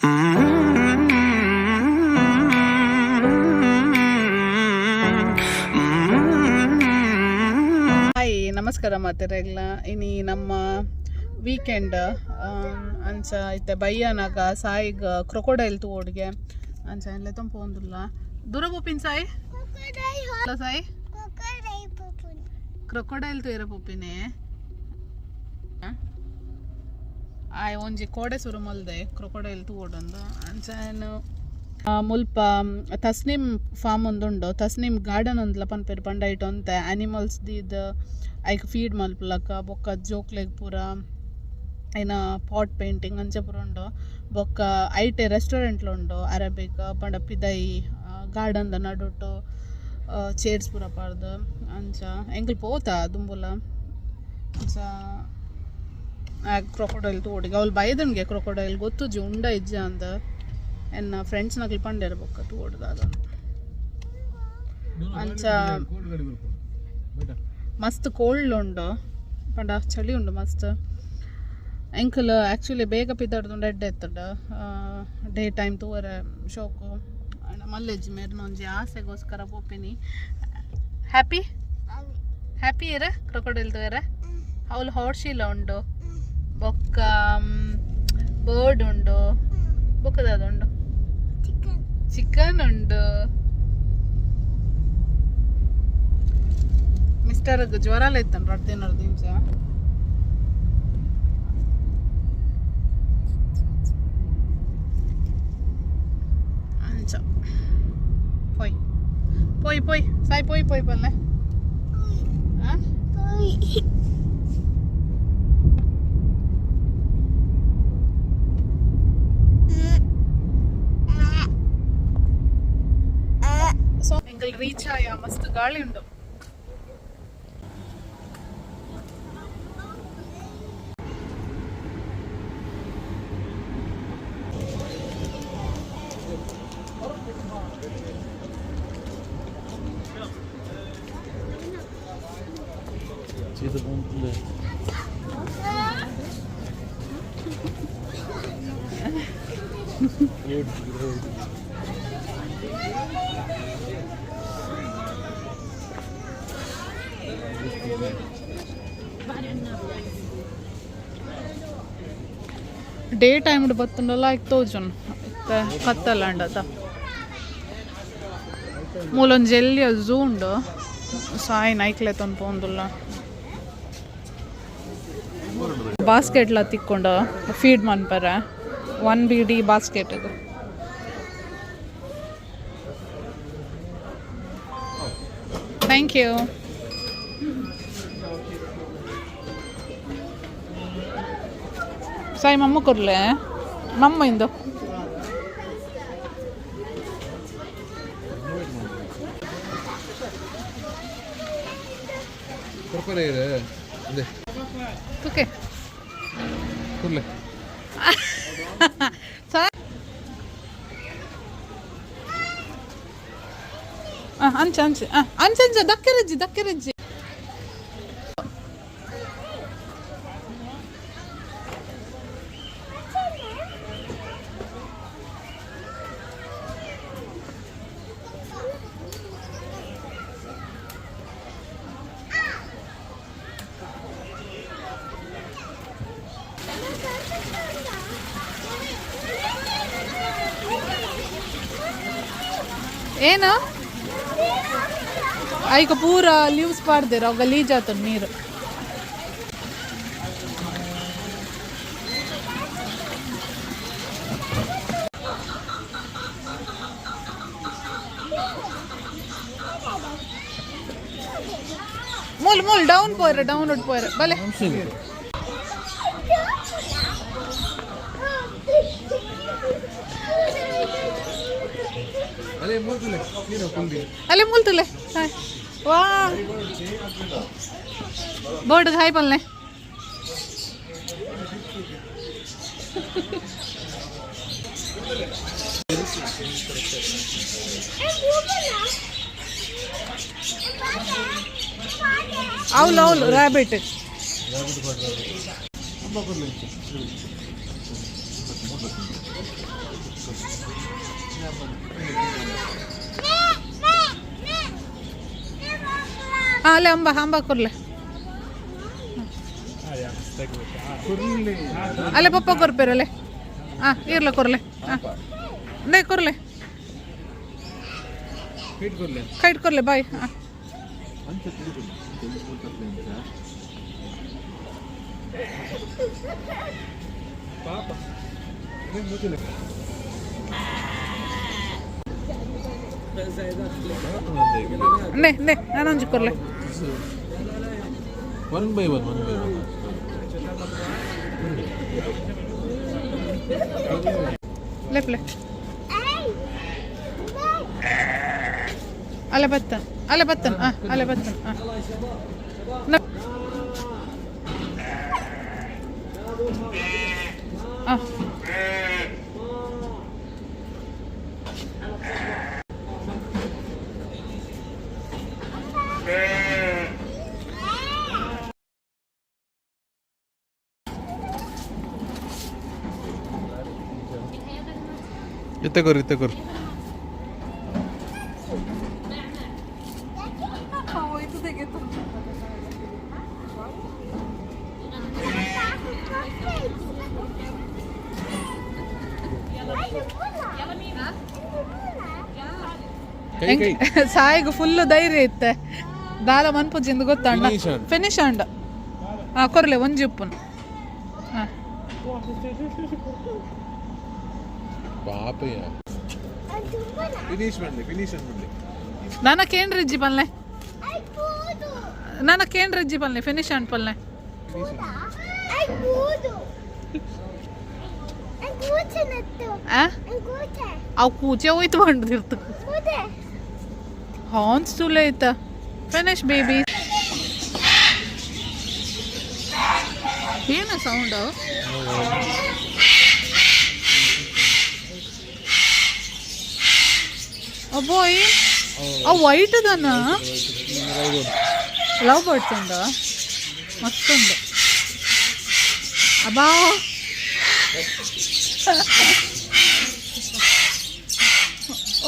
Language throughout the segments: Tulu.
ಹಾಯ್, ನಮಸ್ಕಾರ ಮಾತೆರೆಗ್ಲ. ಇನಿ ನಮ್ಮ ವೀಕೆಂಡ್ ಅಂಚ ಇತ್ತೆ ಬಯ್ಯನಾಗ ಸಾಯಿಗ್ ಕ್ರೊಕೊಡೈಲ್ ತೂವೊಡ್ಗೆ ಅಂಚ ಲೆತ್ತೊಂದು ಪೋಂದುಲ್ಲ. ದೂರ ಪೋಪಿನ್ ಸಾಯಿ? ಅಲ್ಲ ಸಾಯಿ, ಕ್ರೊಕೊಡೈಲ್ ತೂಯರ ಪೋಪಿನಿ. ಆಯ್ ಒಂಜಿ ಕೋಡೆ ಸುರು ಮಲ್ದೆ ಕ್ರೊಕೊಡೈಲ್ ತೂವೊಡೊಂದು. ಅಂಚ ಏನು ಮುಲ್ಪ ತಸ್ನಿಮ್ ಫಾರ್ಮ್ ಒಂದುಂಡು, ತಸ್ನಿಮ್ ಗಾರ್ಡನ್ ಒಂದ್ಲ ಪನ್ಪೆರ್. ಪಂಡ ಐಟ್ ಒಂತೆ ಆನಿಮಲ್ಸ್ ದೀದ್ ಐಕ್ ಫೀಡ್ ಮಲ್ಪುಲಕ, ಬೊಕ್ಕ ಜೋಕ್ಲೆಗ್ ಪೂರ ಐನ ಪಾಟ್ ಪೇಂಟಿಂಗ್ ಅಂಚ ಪೂರ ಉಂಡು. ಬೊಕ್ಕ ಐಟೆ ರೆಸ್ಟೋರೆಂಟ್ಲ ಉಂಡು ಅರೇಬಿಕ್. ಪಂಡ ಪಿದಯಿ ಗಾರ್ಡನ್ ದ ನಡುಟು ಚೇರ್ಸ್ ಪೂರ ಪಾಡ್ದ್ ಅಂಚ. ಎಂಕುಲು ಪೋತ ದುಂಬುಲ. ಅಂಚ ಕ್ರೊಕೊಡೈಲ್ ತೂವೊಡಿಗೆ ಅವ್ಲು ಬೈದನ್ಗೆ. ಕ್ರೊಕೊಡೈಲ್ ಗೊತ್ತುಜಿ ಉಂಡ ಇಜ್ಜ ಅಂದ್. ಎನ್ನ ಫ್ರೆಂಡ್ಸ್ ನಕುಲು ಪಂಡೆರ್. ಬೊಕ್ಕ ತೂವೊಡು ದಾದ ಅಂಚ. ಮಸ್ತ್ ಕೋಲ್ಡ್ ಉಂಡು, ಪಂಡ ಚಳಿ ಉಂಡು ಮಸ್ತ್. ಎಂಕುಲು ಆ್ಯಕ್ಚುಲಿ ಬೇಗ ಪಿದಡ್ದುಂಡು ಎಡ್ಡೆ ಇತ್ತುಂಡು, ಡೇ ಟೈಮ್ ತೂವರೆ ಶೋಕು. ಆಂಡ ಮಲ್ಲೆಜ್ಜಿ ಮೇರ್ನ ಒಂಜಿ ಆಸೆಗೋಸ್ಕರ ಪೋಪಿನಿ. ಹ್ಯಾಪಿ ಹ್ಯಾಪಿ ಇರ ಕ್ರೊಕೊಡೈಲ್ ತೂವರೆ. ಅವ್ಲು ಹಾರ್ಶಿಲ ಉಂಡು, ಬೊಕ್ಕ ಬರ್ಡ್ ಉಂಡು, ಬೊಕ್ಕ ದಾದ ಉಂಡು? ಚಿಕನ್ ಉಂಡು. ಮಿಸ್ಟರ್ ಜ್ವರ ಇತ್ತಂಡು ರಡ್ಡ್ ದಿನ ದಿಂಚ. ಅಂಚ ಪೋಯ್ ಪೋಯ್ ಪೋಯ್ ಸಾಯ್, ಪೋಯ್ ಪೋಯ್ ಪಲ್ಲೆ. ಆ ಸೊ ಎಂಕಲ್ ರೀಚ್ ಆಯ. ಮಸ್ತ್ ಗಾಳಿ ಉಂಡು. ಡೇ ಟೈಮ್ ಬತ್ತುಂಡಲ್ಲ ಐಕ್ ತೋಜುನ್. ಇತ್ತೆ ಕತ್ತಲಾಂಡತ. ಮೂಲೊಂಜಿ ಎಲ್ಯ ಝೂ ಉಂಡು. ಸಾಯಿ ನೈಕ್ಲೆ ಪೋಂದುಲ್ಲ. ಬಾಸ್ಕೆಟ್ಲ ತಿಕ್ಕೊಂಡು ಫೀಡ್ ಮನ್ಪರೆ. 1 ಬಿಡಿ ಬಾಸ್ಕೆಟ್ ಇದು. Thank you Sai. ಮಮ್ಮ ಕೊರ್ಲೆ ಮಮ್ಮ ಇಂದು. ಕೊರ್ಕೊಲೆ ಇದೆ ಅದೇ. ಓಕೆ. ಕುರ್ಲೆ. ಸಾಯ್, ಅಂಚ ಅಂಚ ಅಂಚ ಅಂಚ. ದಕ್ಕೆರಜ್ಜಿ ದಕ್ಕೆರಜ್ಜಿ. ಏನು ಐಕ ಪೂರ ಲೀವ್ಸ್ ಪಾಡ್ದೇರು, ಅವು ಗಲೀಜಾತುಂಡು ನೀರು. ಮೂಲ್ ಮೂಲ್ ಡೌನ್ ಪೋಯ್ರೆ, ಡೌನ್ ಪೋಯ್ರೆ ಬಲೆ. ಅದೇ ಮೂರ್ತುಲೆ ನೀನು ಕುಂದಿ. ಅಲ್ಲೇ ಮೂಲ್ತುಲೆ. ವಾ, ಬೋರ್ಡ್ ಹಾಯ್ ಪಲ್ಲೆ. అవును అవును, ರ್ಯಾಬಿಟ್. ಅಲ್ಲೇ ಅಂಬ ಅಂಬ ಕೊರ್ಲೆ. ಅಲ್ಲೇ ಪಪ್ಪ ಕೊರ್ಪೇರಲ್ಲೇ. ಹಾಂ ಇರ್ಲ ಕೊರ್ಲೆ. ಹಾಂ ನೇ ಕೊರ್ಲೆ. ಕೈಟ್ ಕೊರ್ಲೆ ಬಾಯ್. ಹಾಂ ನೇ ನೇ ನಾನೊಂಜಿ ಕೊರ್ಲೆ. One by one, one by one. ಲೆಪ್ಲೆ ಅಲ್ಲೇ ಬತ್ತನ್, ಅಲ್ಲೇ ಬತ್ತನ್. ಹಾಂ ಅಲ್ಲೇ ಬತ್ತನ್. ಹಾಂ ಹಾಂ ಇತ್ತೆ ಕೊರು, ಇತ್ತೆ ಕೊರು. ಕೈ ಕೈ. ಸಾಯಿಗೆ ಫುಲ್ ಧೈರ್ಯ ಇತ್ತೆ. ದಾಲ ಮನ್ಪುಜಿಂದ ಗೊತ್ತಣ್ಣ. Finish and. Finish and. ಹಾಂ ಕೊರ್ಲೆ ಒಂಜಿ ಉಪ್ಪುನು. ಹಾಂ ಪಾಪಯ್ಯ, ಫಿನಿಶ್ ಮಾಡಲಿ, ಫಿನಿಶ್ ಮಾಡಲಿ. ನಾನ ಕೇಂದ್ರಿಜ್ಜಿ ಪಲ್ಲೆ, ನಾನ ಕೇಂದ್ರಿಜ್ಜಿ ಪಲ್ಲೆ, ಫಿನಿಶ್ ಅಂಡ್ ಪಲ್ಲೆ. ಆ ಅವು ಕೂಚೆ ಹೋಯ್ತು ಬಂದಿರ್ತು ಹಾನ್ಸ್ ತುಲೆ ಐತ. Finish baby. ಏನು ಸೌಂಡ್? ಅಬ್ಬೋಯ್, ಅವು ವೈಟ್ ದನ ಲವ್ ಬರ್ಡ್ಸ್ ಉಂಡ, ಮತ್ತೊಂದು. ಅಬ್ಬಾ,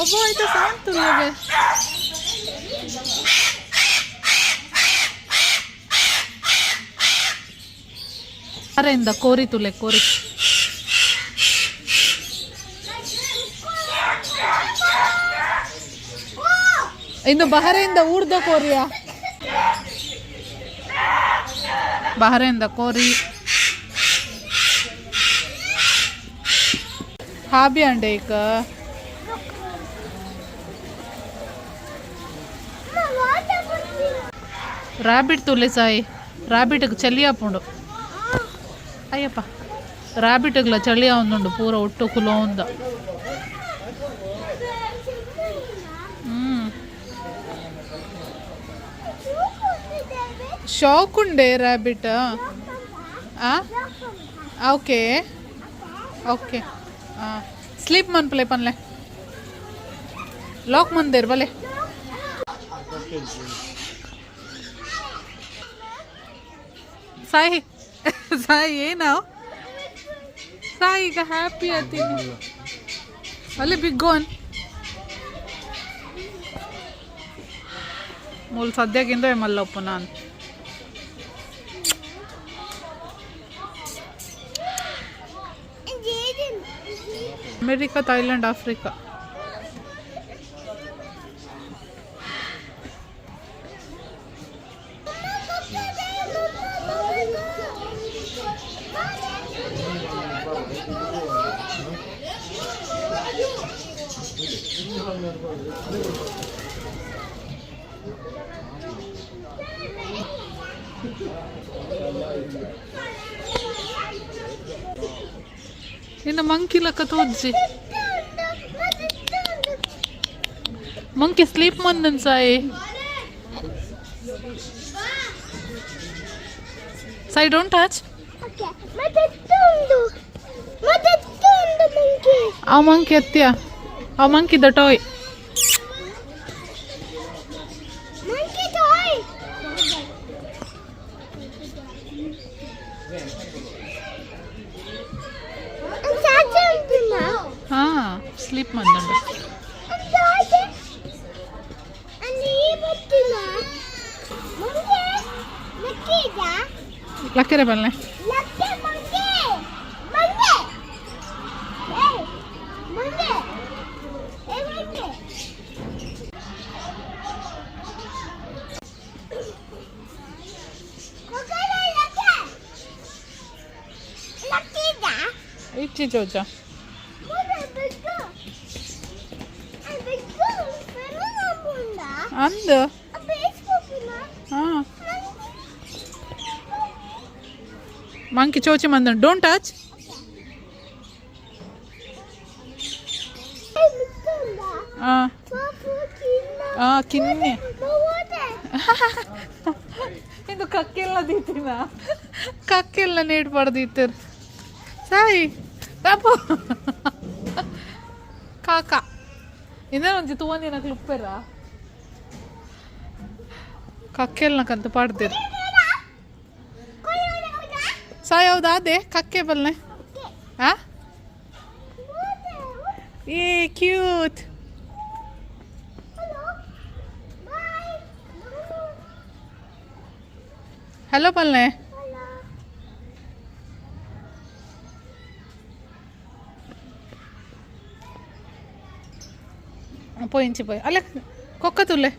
ಒಬ್ಬ ಆಯ್ತಾ ಸೌಂಡ್ ತುಲ್ಲವೆ. ಅರೆಯಿಂದ ಕೋರಿ ತುಲೆ ಕೋರಿ. ಇನ್ನು ಬಹರೆಯಿಂದ ಊರ್ದ ಕೋರಿಯಾ, ಬಹರೆಯಿಂದ ಕೋರಿ. ಹಾಬಿ ಅಂಡೇಕ. ರ್ಯಾಬಿಟ್ ತುಲೆ ಸಾಯಿ. ರ್ಯಾಬಿಟ್ಗೆ ಚಳಿ ಆಪುಂಡು. ಅಯ್ಯಪ್ಪ, ರ್ಯಾಬಿಟ್ಗ್ಲ ಚಳಿ ಆವೊಂದುಂಡು ಪೂರ ಒಟ್ಟು ಕುಲೋಂದ. ಹ್ಮ್ ಶಾಕ್ ಉಂಡೆ ರ್ಯಾಬಿಟ್. ಆ ಓಕೆ ಓಕೆ. ಹಾಂ ಸ್ಲೀಪ್ ಮನ್ಪಲೆ ಪನ್ಲೆ, ಲಾಕ್ ಮಂದೇರ್ ಬಲೆ. ಸಾಯಿ ಸಾಯಿ, ಏನೋ ಸಾಯಿ ಈಗ ಹ್ಯಾಪಿ ಆತೀನಿ. ಅಲ್ಲಿ ಬಿಗ್ ಒನ್ ಮೂಲ ಸದ್ಯಕ್ಕಿಂದ ಮಲ್ಲಪ್ಪ ನಾನು. America, Thailand, Africa. ಇನ್ನು ಮಂಕಿ ಲಕ್ಕ ತೋಜ್ಜಿ. ಮಂಕಿ ಸ್ಲೀಪ್ ಮಂದನ್ Sai. Sai, don't touch. ಆ ಮಂಕಿ ಅತ್ಯ, ಆ monkey the toy. ಹಾ ಸ್ಲೀಪ್ ಮಂದುಂಡು. ಲಕ್ಕೆರೆ ಬಲ್ಲೆ. ಇಚ್ಚಿ ಚೋಚ. ಅಂದು ಹಾಂ ಮಂಕಿ ಚೋಚಿ ಮಂದುಂಡು. Don't touch. ಹಾಂ ಹಾಂ ಕಿನ್ನೆ ಇದು ಕಕ್ಕೆಲ್ಲ ದೀತಿನ ಕಕ್ಕೆಲ್ಲ ನೀಡ್ಬಾರ್ದು ಇತ್ತರ್ ಸಾಯಿ ತಪ್ಪು ಕಾಕ ಇಂದ ಒಂಜಿ ತೂವಂದಿನ ಕ್ಲುಪ್ಪೆರ ಕಕ್ಕೆಲ್ನಕಂತ ಪಾಡ್ದಿರ್ ಸಾಯಿ. ಹೌದಾ? ಅದೇ ಕಕ್ಕೆ ಬಲ್ನೆ. ಆ ಏ ಕ್ಯೂಟ್. ಹಲೋ ಪಲ್ನೆ. ಪೋಯಿಂಚಿ ಪೋಯ್ ಅಲ್ಲ ಕೊಕ್ಕ ತುಲ್ಲೆ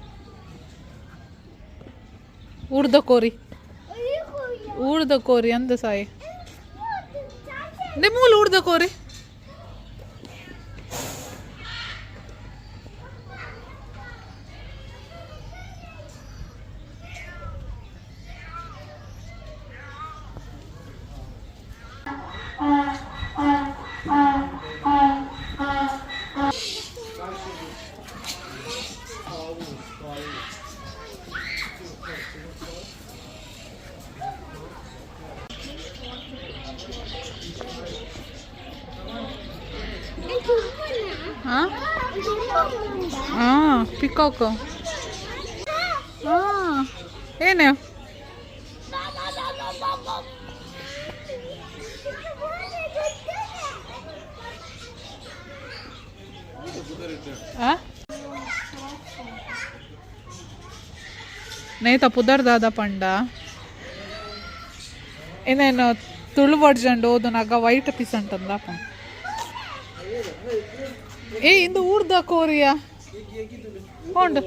ಊರ್ದ ಕೋರಿ ಊರ್ದ ಕೋರಿ ಅಂದ ಸಾಯಿ ಮೂಲ ಊರ್ದ ಕೋರಿ. ಹಾಂ ಹಾಂ ಪಿಕಾಕ್. ಹಾಂ ಏನೇ? ನೇತ ಪುದರ್ ದಾದ ಪಂಡ ಏನೇನು ತುಳು ವರ್ಜಂಡ್ ಓದುನಾಗ ವೈಟ್ ಪೀಸ್ ಅಂತಂದಪ್ಪ. ಏ ಇಂದು ಊರ್ದ ಕೋರಿಯ ಓಂಡ್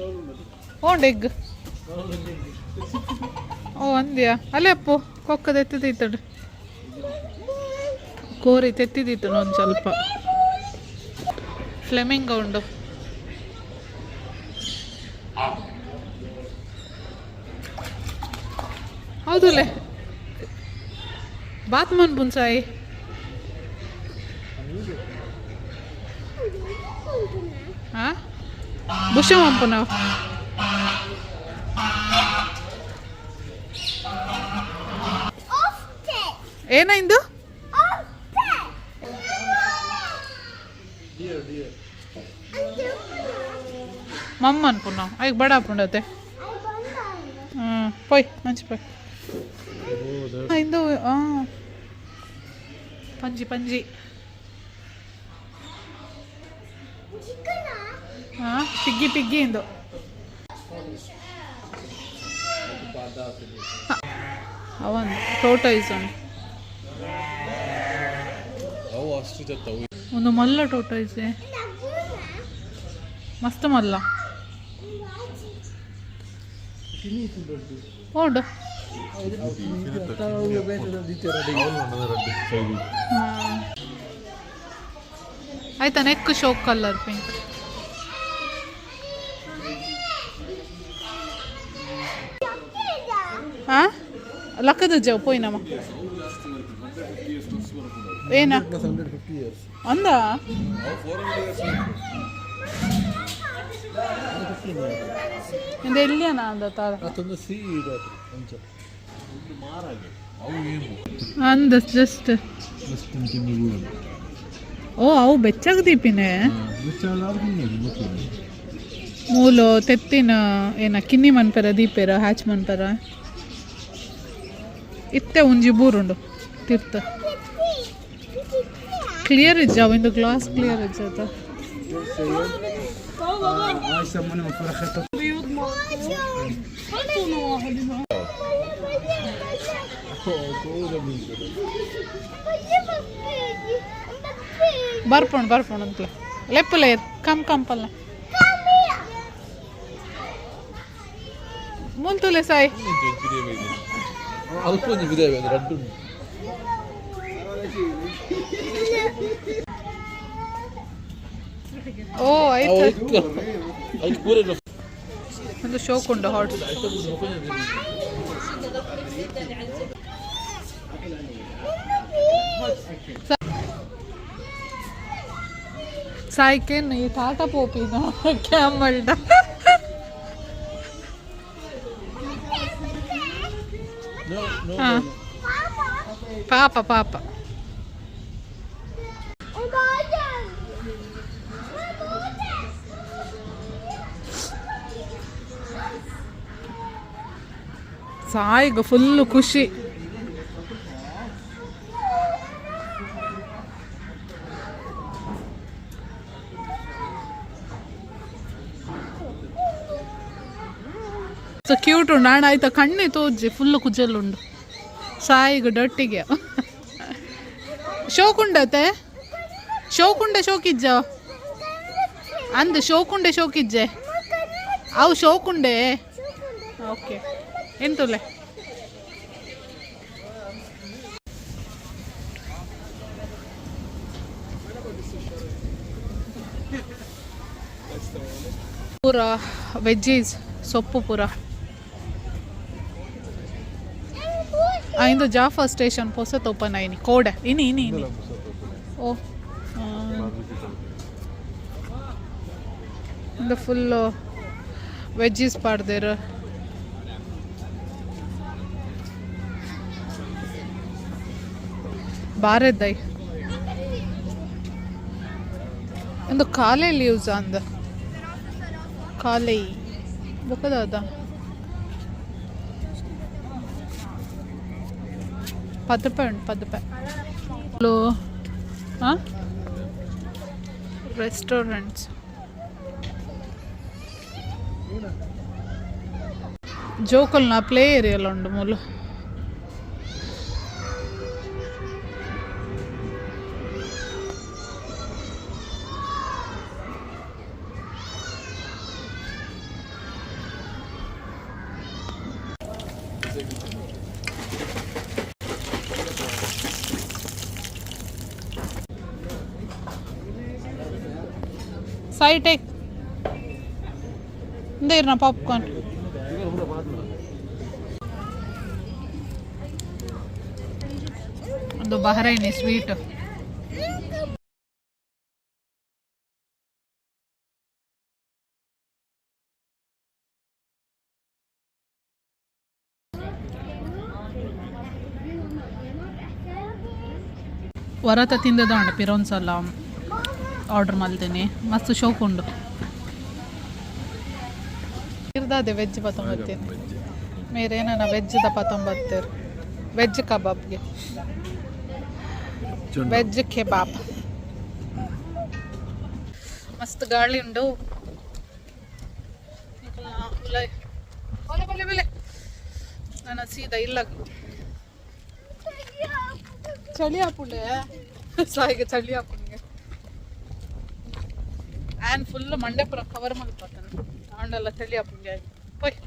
ಓಂಡ್ ಎಗ್. ಓ ಅಂದ್ಯಾ? ಅಲ್ಲೇ ಅಪ್ಪು ಕೊಕ್ಕದ ಎತ್ತಿದೀತಡು ಕೋರಿ ತೆತ್ತಿದೀತು ಒಂದು ಸ್ವಲ್ಪ. ಫ್ಲೆಮಿಂಗ್ ಉಂಡು. ಹೌದುಲೆ ಬಾತ್ಮನ್ ಬುನ್ಸಾಯಿ. ಹಾಂ ಬುಷ ಮಂಪುನವು. ಏನಾಯಿಂದು? ಮಮ್ಮ ಅನ್ಪುನವು ಐಕ್ ಬಡ ಅಪ್ಪುಂಡತೆ. ಹ್ಞೂ ಪೋಯ್ ಮಂಚಿ ಪೋಯ್ ಇಂದು. ಹಾಂ ಪಂಜಿ ಪಂಜಿ. ಹಾಂ ಪಿಗ್ಗಿ ಪಿಗ್ಗಿ ಇಂದು ಅವನ್ ಟೋಟೈಸ್ ಉಂಡು. ಅವು ಅಷ್ಟು ಜತ್ತವು. ಒಂದು ಮಲ್ಲ ಟೋಟೈಸ್, ಮಸ್ತ್ ಮಲ್ಲ ಉಂಡು. ಆಯ್ತಾ ನೆಕ್ ಶೋಕ್ ಕಲರ್ ಪಿಂಕ್. ಹಾಂ ಲಕ್ಕದ ಜವ್ ಪೋಯಿನಮ್ಮ ಏನ ಅಂದ? ಇಂದ ಎಲ್ಲಿಯನ ಅಂದ ತಾರ ಅಂದ ಜಸ್ಟ್. ಓ ಅವು ಬೆಚ್ಚಗ್ ದೀಪಿನೆ ಮೂಲು ತೆತ್ತಿನ ಏನ ಕಿನ್ನಿ ಮನ್ಪೆರ ದೀಪೆರ ಹ್ಯಾಚ್ ಮನ್ಪೆರ ಇತ್ತೆ ಒಂಜಿ ಬೂರುಂಡು ತೀರ್ಥ. ಕ್ಲಿಯರ್ ಇಜ್ಜ ಇಂದು ಗ್ಲಾಸ್ ಕ್ಲಿಯರ್ ಇಜ್ಜ. هاي يسمونهم فرخة. ಬರ್ಪುಂಡು ಬರ್ಪುಂಡು ಅಂತಲೇ ಲೆಪ್ಪುಲೆ ಕಮ್ ಕಂಪಲ್ಲ ಮುಲ್ತುಲೆ ಸಾಯಿ. ಅಲ್ಪ ಒಂಜಿ ಬಿದೆ ರಡ್ಡು. ಓ ಆಯ್ತು. ಐಕ್ ಪೂರ. ಒಂದು ಶೋಕ್ ಉಂಡು ಹಾಟ್. ಸಾಯ್ಕೇನು ಈ ಟಾಟಾ ಪೋಪಿನ ಕ್ಯಾಮಲ್ಡ. ಹಾ ಪಾಪ ಪಾಪ. ಸಾಯಿಗ ಫುಲ್ಲು ಖುಷಿ. ಸೊ ಕ್ಯೂಟ್ ಉಂಡು ಆಂಡ ಆಯ್ತಾ ಕಣ್ಣೆ ತೋಜಿ ಫುಲ್ಲು ಕುಜಲ್ ಉಂಡು ಸಾಯಿಗ ಡೊಟ್ಟಿಗೆ. ಶೋಕುಂಡತೆ ಶೋಕುಂಡ ಶೋಕಿಜ್ಜ ಅಂದ್ ಶೋಕುಂಡೆ ಶೋಕಿಜ್ಜೆ ಅವು ಶೋಕುಂಡೆ. ಓಕೆ ಎಂತುಲೆ ಪೂರ ವೆಜ್ಜೀಸ್ ಸೊಪ್ಪು ಪೂರ. ಇಂದು ಜಾಫಾ ಸ್ಟೇಷನ್ ಪೊಸತ್ ಓಪನ್ ಆಯ್ನಿ ಕೋಡೆ ಇನಿ ಇನಿ ಇನಿ. ಓ ಇಂದು ಫುಲ್ಲು ವೆಜ್ಜೀಸ್ ಪಾಡ್ದೇರು. ಬಾರೆದ್ದೈ ಒಂದು ಕಾಲೆ ಲೀವ್ಸ್ ಅಂದ ಕಾಲೈ ಬೊಕದಾದ 10 ರೂಪಾಯಿ ಉಂಟು, 10 ರೂಪಾಯಿ. ಹಲೋ ಹಾಂ ರೆಸ್ಟೋರೆಂಟ್ಸ್ ಜೋಕಲ್ನ ಪ್ಲೇ ಏರಿಯಲ್ಲ ಉಂಡು ಮೂಲು. ಸೈಡ್ ಟೇಕ್ ಇಂದ ಪಾಪ್ಕಾರ್ನ್. ಒಂದು ಬಹರೈನಿ ಸ್ವೀಟ್. ಹೊರತ ತಿಂದದ ಉಂಡು ಪಿರೊಂದ್ಸಲ ಆರ್ಡರ್ ಮಲ್ತೀನಿ ಮಸ್ತ್ ಶೋಕ್ ಉಂಡು. ಇರ್ದಾದೆ ವೆಜ್ ಪತ್ತೊಂಬತ್ತೀನಿ ಮೇರೆ ಏನಾನ ವೆಜ್ the ಪತ್ತೊಂಬತ್ತೇರು ವೆಜ್ ಕಬಾಬ್ಗೆ ವೆಜ್ ಕೆಬಾಬ್. ಮಸ್ತ್ ಗಾಳಿ ಉಂಡು. ಬಲೆ ಬಲೆ ಬಲೆ ನಾನು ಸೀದಾ ಇಲ್ಲ ಚಳಿ ಆಪುಂಡೆ ಸಾಯಿಗೆ ಚಳಿ ಆಪುಂಗೆ ಆ್ಯನ್ ಫುಲ್ ಮಂಡೆ ಪೂರ ಕವರ್ ಮಲ್ಪತ್ತನ ಆಂಡಲ್ಲ ಚಳಿ ಆಪುಂಗೆ ಪೊಯ್.